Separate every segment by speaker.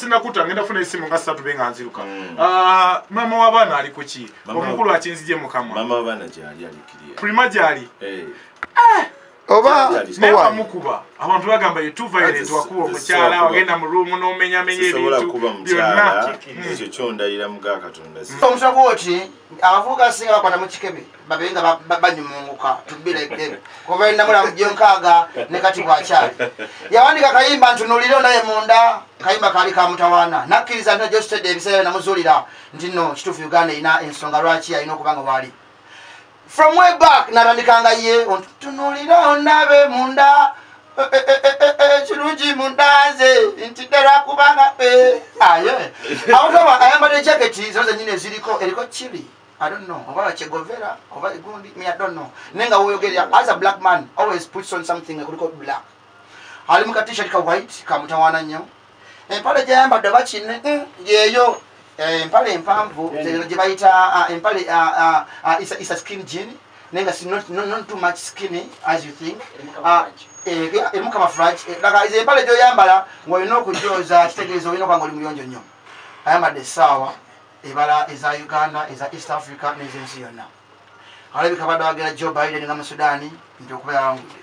Speaker 1: Sinakuta ngenda funa esimu nga 3 benga nziruka. Mama w'abaana ali kuki? Omukulu akinzije mukama.
Speaker 2: Mama w'abaana gyali alikiriya.
Speaker 1: Prima gyali.
Speaker 3: Oba
Speaker 1: owa mukuba. Abantu bagamba you too violent wakuba omukyala wagenda mu room n'omenya menya ebintu byonna.
Speaker 2: Ekyo kyondayira muga Katonda.
Speaker 3: Omuswa gwoti abavubuka singa bakwata mu kikebe babenga banyumunguka to be like them. Kuva ndamula mjonkaga ne kati bwakyali. Yawandika kayimba ntunulire naye munda kayimba kali ka mutawana. Nakkiriza nti Geosteady ebiseera namuzulira nti no kituufu Uganda ina ensonga lwaki alina okubanga wali. From way back natandikanga ye ontunulira ondabe munda kirungi mundanze nti ddala kubanga aye awo ayambadde jaketi zo zennyini eziriko eriko chili. I don't know oba Che Guevara oba gundi me I don't know nenga woyogerera as a black man always puts on something kuliko black. Ali mu ka-t-shirt ka white kamutawaana nnyo. Empale gyayambadde oba kine yeeyo empale empanvu gye bayita empale is a skin jean nenga si not too much skinny as you think. Erimu camouflage. Like empale gy'oyambala ng'olina okujooza kitegeeza olina okuba ng'oli muyonjo nnyo. Ayambadde essaawa ebala eza Uganda, eza East Africa n'ez'ensi yonna. Alabika badde wagera Joe Biden nga mu Sudan nti okuba yawangudde.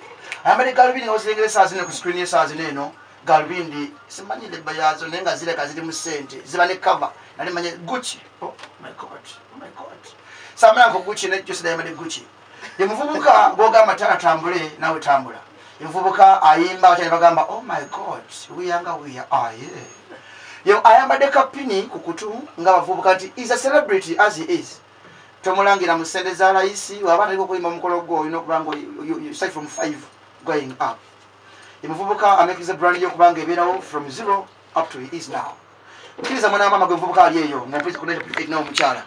Speaker 3: Ayambadde galubindi nga ozirengera essaawa zino ku screen y'essaawa zino eno. Galubindi simanyi lebba yaazo naye nga zireka ziri mu ssente ziba ne cover nali manye Gucci. Oh my God, oh my God. Samanya ko Gucci ne Geosteady ayambadde Gucci. Ye muvubuka gw'ogamba tambule naawe tambula. Ye muvubuka ayimba abakyali bagamba oh my God, wiyanga wiya aye. Ye ayambadde kapini ku kutu nga abavubuka nti is a celebrity as he is. Tomulangira mu ssente za layisi waba ataliko okuyimba omukolo gwo olina okuba nga you start from 5 going up. Muvubuka amekiza brand yokubanga ebeerawo from 0 up to he is now. Kkiriza mwana wa mama gwe muvubuka ali eyo ng'ompuliriza ku 98 nawe omukyala.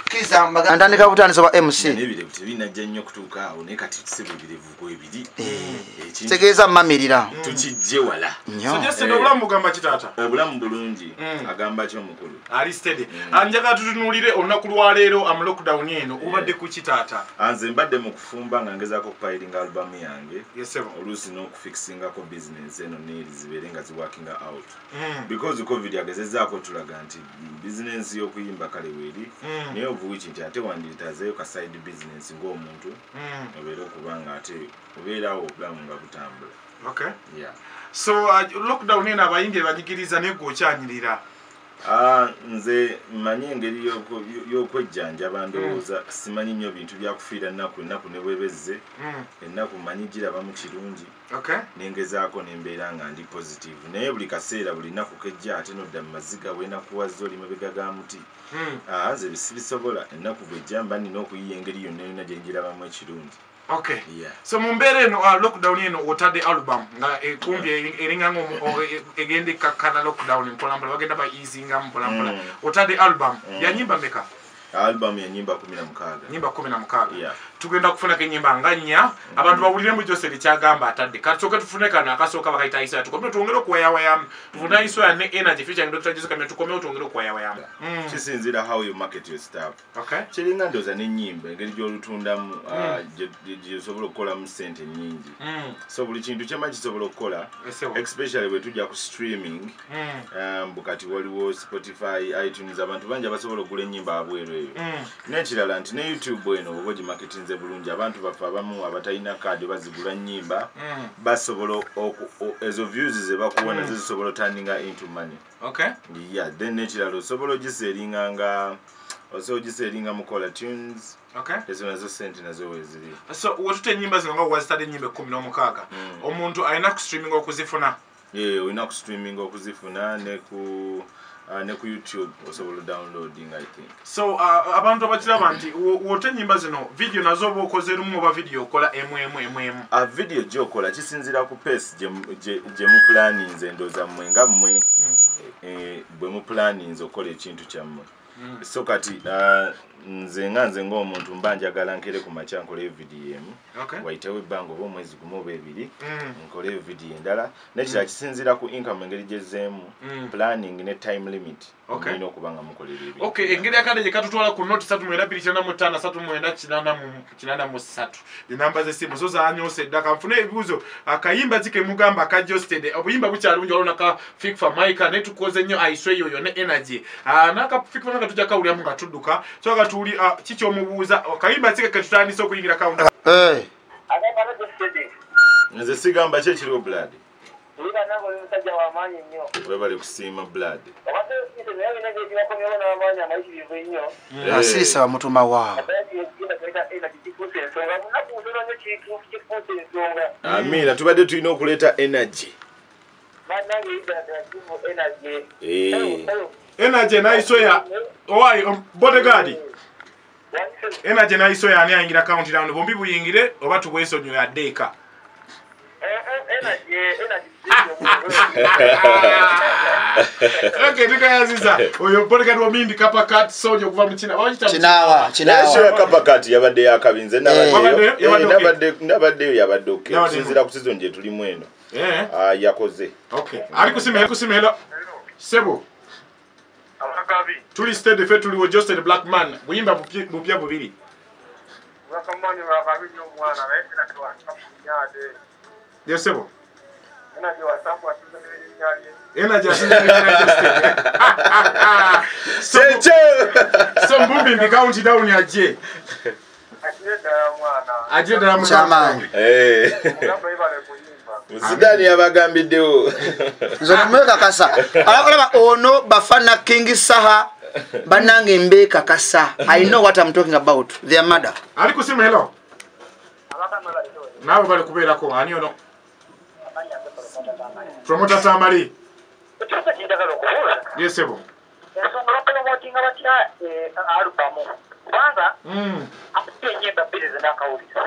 Speaker 3: Kkiriza ntandika butandisi bwa MC.
Speaker 2: N'ebirevu tebinajja nnyo kutuuka awo naye kati tusebe ebirevu kwebiri.
Speaker 3: Kitegeeza mmamirira.
Speaker 2: Tukijje wala.
Speaker 1: So Geosteady obulamu bugamba ki taata?
Speaker 2: Obulamu bulungi. Agamba ki omukulu?
Speaker 1: Ali steady. Njagala tutunuulire olunaku lwaleero am lockdown eno obadde ku ki taata?
Speaker 2: Nze mbadde mu kufumba nga ngezaako okupayiringa album yange. Oluusi n'okufixingako business eno neeri zibeere nga ziworkinga out. Because COVID agezezzaako tulaga nti business y'okuyimba kale weeri naye ovuwiki nti ate wandiyitazeeyo ka side business ng'omuntu obeere okuba nga ate obeerawo obulamu nga butambula.
Speaker 1: Okay.
Speaker 2: Yeah.
Speaker 1: So lockdown eno abayimbi ebanyigiriza naye gwe okyanyirira.
Speaker 2: Nze mmanyi engeri y'okwejjanjaba ndowooza simanyi nnyo bintu byakufiira nnaku ennaku ne bwebezze ennaku mmanyi girabamu kirungi. Nengezaako nembeera nga ndi positive naye buli kaseera buli nnaku kejja ate nodda mu maziga bwenakuwazza oli mabega ga muti. Nze sibisobola ennaku bwejja mba nnina okuyiya engeri yonna yonna gye ngirabamu ekirungi.
Speaker 1: Okay.
Speaker 2: Yeah.
Speaker 1: So mu mbeera eno lockdown eno otadde album nga ekumbi eringa egenda ekkakkana lockdown mpola mpola bagenda ba easinga mpola mpola. Otadde album ya nyimba mmeka?
Speaker 2: Album ya nyimba 16.
Speaker 1: Nyimba 16.
Speaker 2: Yeah.
Speaker 1: Tugenda kufunako ennyimba nga nnya abantu bawulire mu Geosteady kyagamba atadde. Kati tufune kano akasooka bakayita Isaya tukomeo twongere okuwayawayamu. Tufune Isaya ne energy featuring Dr. Jose Chameleone tukomeo twongere okuwayawayamu.
Speaker 2: Kisinziira how you market your stuff.
Speaker 1: Okay.
Speaker 2: Kiringa ndowooza n'ennyimba engeri gy'olutundamu gy'osobola okukolamu ssente nnyingi. So buli kintu kyemmanyi kisobola okukola especially bwe tujja ku streaming. Kati waliwo Spotify, iTunes abantu bangi abasobola okugula ennyimba abweru eyo. N'ekirala nti ne YouTube eno oba ogimarketinze bulungi abantu baffe abamu abatalina kaadi bazigula nnyimba basobola ezo views ze bakuwa nazo zisobola turninga into money.
Speaker 1: Okay.
Speaker 2: Yeah, then n'ekirala osobola ogiseeringa nga osobola ogiseeringa mu caller tunes.
Speaker 1: Okay.
Speaker 2: Ezo nazo ssente nazo weeziri.
Speaker 1: So wotute ennyimba zino nga wazitadde ennyimba 16 omuntu alina ku streaming okuzifuna?
Speaker 2: Yeah, olina ku streaming okuzifuna ne ku YouTube osobola downloading I think.
Speaker 1: So abantu abakiraba nti wote ennyimba zino video nazo oba okoze lumu oba video okola emu?
Speaker 2: Video gy'okola kisinziira ku pace gye muplaninze ndowooza mmwe nga mmwe bwe muplaninze okukola ekintu kyammwe. So kati Nze nga nze ng'omuntu mba njagala nkere ku makya nkole video emu. Wayitewo ebbanga oba omwezi gumu oba ebiri, nkole video endala. Nekirala kisinziira ku income engeri gyezzeemu, planning ne time limit. Mulina okuba nga mukolera ebintu.
Speaker 1: Okay, engeri akadde gye katutwala ku noti 3 2 95 3 9 83. Enamba z'essimu zo zanyoose dda. Kanfune ebibuuzo. Akayimba ki ke mugamba aka Geosteady? Obuyimba bukyali bungi, waliwo naka Fik Fameica naye tukoze nnyo Aiswe yoyo ne Energy. N'aka Fik Fameica tujja kawuliramu nga tudduka. So nga tuli ki kyomubuuza, akayimba ki ke tutandise okuyingira kawunta?
Speaker 2: Nze sigamba ki ekiriwo, blood.
Speaker 4: Niba nange oli musajja w'amaanyi nnyo.
Speaker 2: Webale kusiima, blood.
Speaker 4: Obadde osiise naye olina gyekibakomyewo n'amaanyi amayitirivu ennyo.
Speaker 3: Asiisa bamutuma wa?
Speaker 4: Naddala kino ekiyimba Energy kifuuse ensonga. Munaku ntono nnyo kifuuse ensonga.
Speaker 2: Amiina, tubadde tulina okuleeta energy.
Speaker 4: Bannange ddala ddala kivu Energy.
Speaker 1: Energy n'Aisoya owaayi bodyguard. Energy n'Aisoya ani ayingira countdown? Bombi buyingire oba tubwesonyiwe adde eka?
Speaker 4: Energy, Energy.
Speaker 1: Okay, tukayaziza oyo bodyguard wa Mindi Kapa Soldier okuva mu Kina. Bakiyita mu
Speaker 3: Kinaawa.
Speaker 2: Naye
Speaker 3: Kinaawa.
Speaker 2: Kapa Kat yabadde yakabi, nze
Speaker 1: Wabaddeyo? Yabadde okay?
Speaker 2: nabaddeyo, yabadde okay.
Speaker 1: Yabadde
Speaker 2: Okusinziira ku season gye tulimu eno. Ah, yakoze.
Speaker 1: Okay, ali kusima, ali kusima. Hello, sebo.
Speaker 4: Abakabi.
Speaker 1: Tuli steady, fe tuliwo. Geosteady Black Man, buyimba bupya bubiri.
Speaker 4: Lwakamanyi lwakabi nnyo omwana, naye Energy wasafu.
Speaker 1: Yes, sebo.
Speaker 4: Energy wasafu, asinze n'erinnya lye.
Speaker 1: Energy asinze n'erinnya Geosteady. So
Speaker 2: Kyekyo.
Speaker 1: So mbumbi countdown ajje.
Speaker 4: Akire ddala omwana.
Speaker 1: Ajje ddala mu
Speaker 3: Kyamaanyi.
Speaker 4: Mugamba yebale kuyimba.
Speaker 2: Zidane yabagambiddewo.
Speaker 3: Nze kumwekakasa, olaba ono bafana King Saha bannange mbeekakasa. I know what I'm talking about, their mother.
Speaker 1: Ali kusimu, hello.
Speaker 4: Abakama balitowe.
Speaker 1: Naawe bali kubeerako. Ani ono? Promoter Tamali.
Speaker 4: Ekyosa kinjagala okubuuza.
Speaker 1: Yes, sebo.
Speaker 4: Ensonga bapromotinga batya alubamu? Kubanga ate ennyimba bbiri zenakawulira.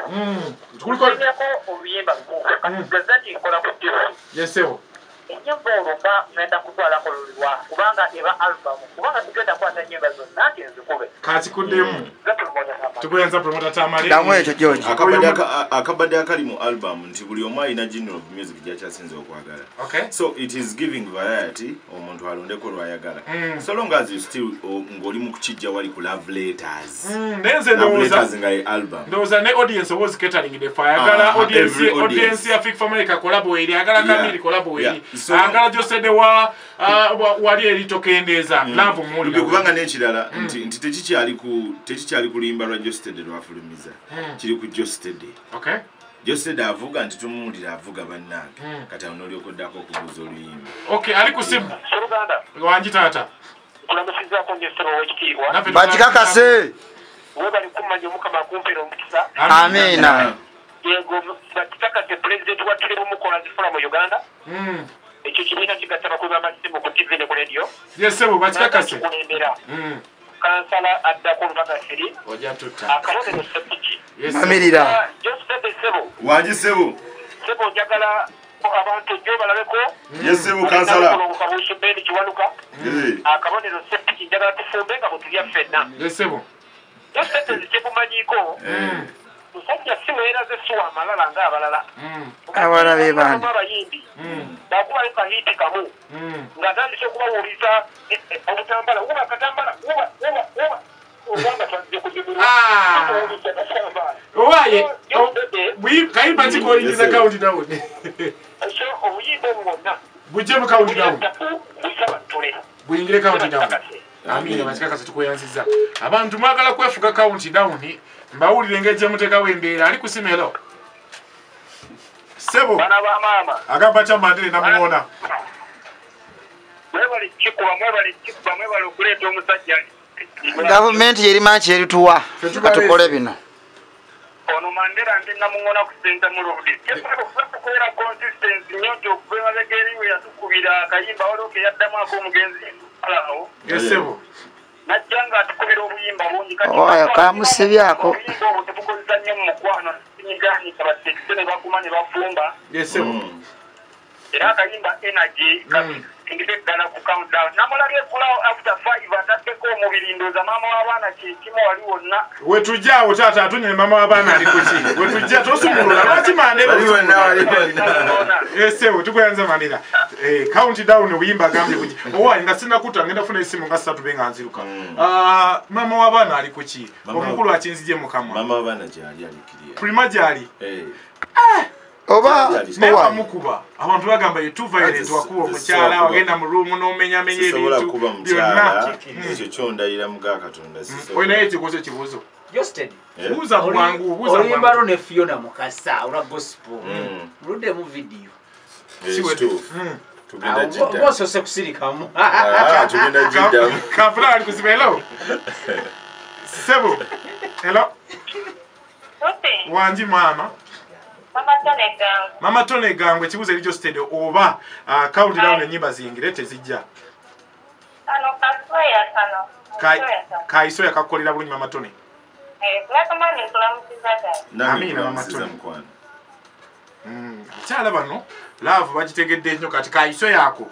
Speaker 1: Kuliko
Speaker 4: Kuliko oluyimba lumu. Kati gaza nti nkola ku TV.
Speaker 1: Yes, sebo.
Speaker 4: Ennyimba olwo mba ngenda kutwalako luliwa? Kubanga eba alubamu. Kubanga tugenda kukwata ennyimba zonna nti nzikube.
Speaker 1: Kakikuddemu.
Speaker 4: Gatulumonya.
Speaker 1: Tukuyenza Promoter Tamali.
Speaker 3: Ddamu ekyo, George.
Speaker 2: Akabadde akali mu album nti buli omu alina genre of music gyakyasinze okwagala. So it is giving variety, omuntu alondeko lwayagala, so long as you still ng'oli mu kukijja wali ku Love Letters.
Speaker 1: Naye nze
Speaker 2: Love
Speaker 1: ndowooza
Speaker 2: Letters nga ye album.
Speaker 1: Ndowooza ne audience oba ozicatering defe ayagala audience
Speaker 2: every audience.
Speaker 1: Audience ya Fik Fameica collabo eri ayagala Kamiri collabo eri ayagala Geosteady wa wali eri tokendeeza love
Speaker 2: Lubye
Speaker 1: muwulira.
Speaker 2: Kubanga n'ekirala nti tekikyali ku luyimba lwa Geosteady lwafulumiza, kiri ku Geosteady. Geosteady avuga nti tumuwulira avuga bannange, kati awo n'olyoka oddako okubuuza oluyimba.
Speaker 1: Okay, ali ku simu.
Speaker 4: Soluganda.
Speaker 1: Wangi taata.
Speaker 4: Nkulamusizaako nnyo ssebo ow'ekitiibwa.
Speaker 1: Naffe.
Speaker 3: Bakikakase.
Speaker 4: Webali kummanya, Omukama akumpeera omukisa.
Speaker 3: Amiina.
Speaker 4: Yego, bakikakase pulezidenti wa Tuli Bumukola zifula mu Uganda. Ekyo kibiina kigatta abakubi b'amasimu ku TV ne ku radio.
Speaker 1: Yes, sebo, bakikakase.
Speaker 4: Kikulembera kansala addako Lubagasiri.
Speaker 1: Ojja tutta.
Speaker 4: Akabonero sepiki.
Speaker 1: Yes.
Speaker 3: Mamirira.
Speaker 4: Geosteady sebo.
Speaker 2: Wangi sebo.
Speaker 4: Sebo, njagala abantu jjo balabeko.
Speaker 2: Ye sebo kansala.
Speaker 4: Kabuusu Beni Kiwanuka. Akabonero sepiki, njagala tufumbe nga bwe tulya ffenna.
Speaker 1: Yes, sebo.
Speaker 4: Geosteady kyekumanyiiko, musajja si weeraze, si wa malala ng'abalala.
Speaker 3: Abalala be bandi?
Speaker 4: Abayimbi bakubayo kahit kamu ng'atandise okubawuliza obutambala, wuba katambala, wuba wuba wuba, obanga twazze kunyumirwa.
Speaker 1: Ah. Owaye kayimba kikoyingiza countdown.
Speaker 4: So obuyimba obwo bwonna
Speaker 1: bujje mu countdown.
Speaker 4: Busaba tule.
Speaker 1: Buyingire countdown. Amiina, bakikakase, tukweyanziza. Abantu mwagala kwefuga countdown, mbawulire engeri gye muteekawo embeera. Ali kusimero, sebo.
Speaker 4: Bana ba maama.
Speaker 1: Agamba kya Mandere namuwona.
Speaker 4: Mwebale kikuba, mwebale kikuba, mwebale okuleeta omusajja.
Speaker 3: Gavumenti yerima kyerituwa katukole bino.
Speaker 4: Ono Mandela ndi namuŋona ku Sentamu Road. Kubeera consistency nnyo nti okuva emabega eri we yatukubira akayimba, waliwo ke yaddamu ak'omugenzi alawo.
Speaker 1: Yes, sebo.
Speaker 4: Najja ng'atukubira obuyimba bungi. Kati
Speaker 3: Oyo kamusibyako.
Speaker 4: Obuyimba obwo tebukozesa nnyo mu mukwano, sinyigaanyisa batekise ne baguma ne bafumba.
Speaker 1: Yes, sebo.
Speaker 4: Era akayimba Energy Ndise ddala ku countdown. Namulabye kulawo after 5 ataddeko omubiri ndowooza maama w'abaana kyekimu wali wonna.
Speaker 1: Wetujja awo taata atunywe maama w'abaana ali kuki. Wetujja tosumulula lwaki Mandela
Speaker 2: Wali wonna, wali wonna.
Speaker 1: Esewo tukuyanza Mandela. Countdown obuyimba agambye kuki. Owa nga sinnakuta ngenda funa esimu nga 3 benga nziruka. Maama w'abaana ali kuki. Omukulu akinzije mukama.
Speaker 2: Maama w'abaana gyali alikiriya.
Speaker 1: Prima gyali.
Speaker 3: Oba
Speaker 1: owa mukuba abantu bagamba you too violent wakuba omukyala wagenda mu room n'omenya menya ebintu byonna.
Speaker 2: Ekyo kyondayira muga Katonda sisobola.
Speaker 1: Olina ekikozo ekibuuzo.
Speaker 5: Justin.
Speaker 1: Buuza bwangu, buuza bwangu.
Speaker 5: Oluyimba lwo ne Fiona Mukasa olwa gospel. Ludde mu video.
Speaker 2: Tugenda jidda.
Speaker 5: Osose kusirikamu.
Speaker 2: Tugenda jidda.
Speaker 1: Kafula ali kusiba hello. Sebo. Hello. Wanji mama. Mama Tone Gangwe ekibuuzo eri Justin oba countdown ennyimba ziyingire tezijja. Kaisoya kakukolera bulungi Mama Tone. Amina Mama Tone. Abakyala bano love bagitegedde nnyo kati kaisoya ako.